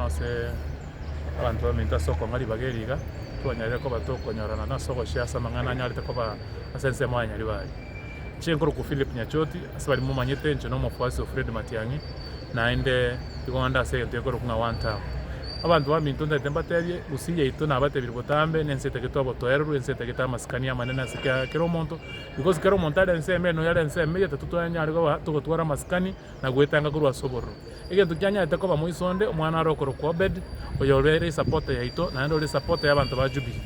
mono ase abanto baminto ase okong'a ribaga eri iga, twanyarire koba tokonyorana na ase ogochia ase amang'ana anyarete koba ase ensemo ya Nyaribari. Inche nkorokwa Philip Nyachoti, ase baria momanyete inche na omofuasi o Fred Matiang'i, naende igo ande ase egento gekorokwa ng'a one term. Abanto baminto ntagete mbatebie, gusii yaito nabatebirie botambe, na ense etagete obotoereru, ense etagete amasikani amanene ase kera omonto, because kera omonto are ensemo eye na oyo are ensemo eye, titotwanyare koba togotwara amasikani na gwetanga korwa ase obororo. Egento kianyarete koba moiso onde, omwana are okorokwa Obed, oyorere esapota yaito, naende ore esapota y'abanto ba Jubilee.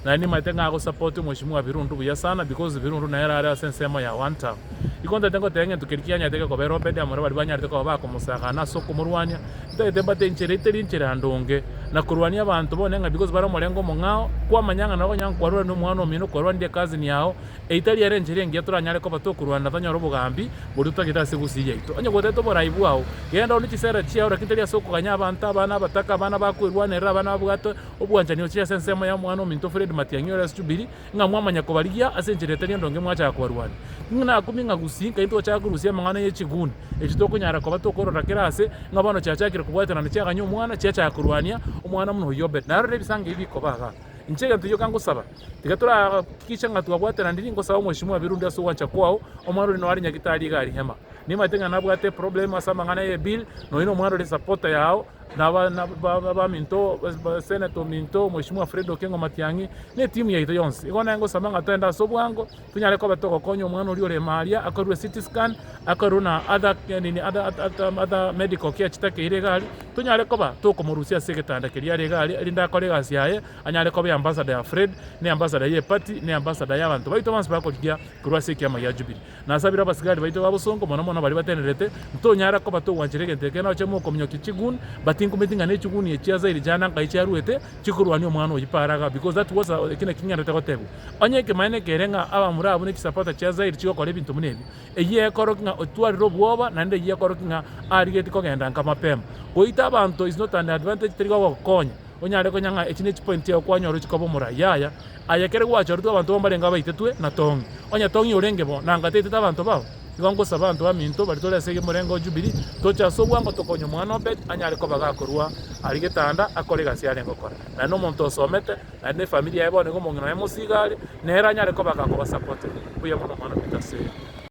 Naende nimanyete ng'a agosapoti omweshimiwa Birundu buya sana because Birundu nere are ase ensemo ya one term. Igo ntagete ngotebie ng'a egento keria kianyarete gekobera Obed amo na baria banyarete koba bakomosakana ase okomorwania, ntagete mbate enchera etari enchera ndonge, na korwania abanto bono ng'a because bare omorengo omong'ao, kwamanya ng'a nabo onye nkwarwania omwana omino, kwarwanirie ecousin yao, Eyio tari ere enchera engiya toranyare koba tokorwana na tonyore obogambi boria totagete ase egusii yaito. Onye gotete oborai bwao, genda one chisera chiao, lakini tari ase okoganya abanto, abana abataka, abana bakwerwanerera, abana babwate obwanchani gochia ase ensemo ya omwana ominto Fred Matiang'i ore ase Jubilee, ng'a mwamanya kobarigia ase enchera etari endonge mwachaka kobarwania. Ng'a nakumia ng'a gusii nkai togochaka korusia amang'ana ye chiguni echi tokonyara koba tokorora kera ase, ng'a bono chiachakire kobwaterana chiaganya omwana, chiachaka korwania omwana buna oyio Obed. Narorire ebisango ebi bikoba igaa. Inche egento gioka ngosaba, tiga torahakikishe ng'a twabwatananiri, ngosaba omweshimiwa Birundu ase ogwancha kwao, omwana oria noare nyagitari iga aria Hema. Nimanyete ng'a nabwate eproblem ase amang'ana ye ebill, nonya na omwana ore supporter yao, na aba na abaminto, senator ominto, omweshimiwa Fred Okengo Matiang'i, na etimu yaito yonsi. Igo naye ngosaba ng'a toende ase obwango, Tonyare koba togokonya omwana oria ore ime aria, akorwe CT scan, akorwe na other nini other other medical care chitakeire iga aria, tonyare koba tokomorusia ase egetanda keria are iga aria, erinde akore egasi yaye, anyare koba eambassador ya Fred, na eambassador ya eparty, na eambassador ya abanto baito bonsi bakorigia korwa ase ekiama gia Jubilee. Nasabire abasigari baito ba bosongo, mono mono baria batenerete, ntonyara koba togwanchera egento eke noche mokominyokia chigun, but nkometi ng'a ne chiguni echi chia Zaire jana nkai chiaruete, chikorwania omwana oyio para igaa because that was eki naki ng'enderete gotebwa. Onye ekemanyererio kere ng'a abamura abwo ne chisapota chia Zaire chigokora ebinto buna ebio, eyio ekorokia ng'a otwarire obwoba naende eyio ekorokia ng'a arigetie kogenda nka mapema. Goita abanto is not an advantage teri gogokonya onyare konya ng'a echi ne chipoint chiago kwanyora ochie koba omorai yaya. Aye ekere gwachoretwe abanto mbarenge abaitetwe na Tong'i. Onye Tong'i orenge bo, nanga taitete abanto bao? Igo ngosaba abanto baminto baria tore ase omorengo o Jubilee, toche ase obwango tokonye omwana Obed anyare koba gakorwa aria getanda akore egasi yarenge gokora. Naende nomonto osomete, Naende efamiri yaye bono nigo omong'ina oye mosiga are, nere anyare koba gakobasapotera. Mbuya mono omwana ominto ase.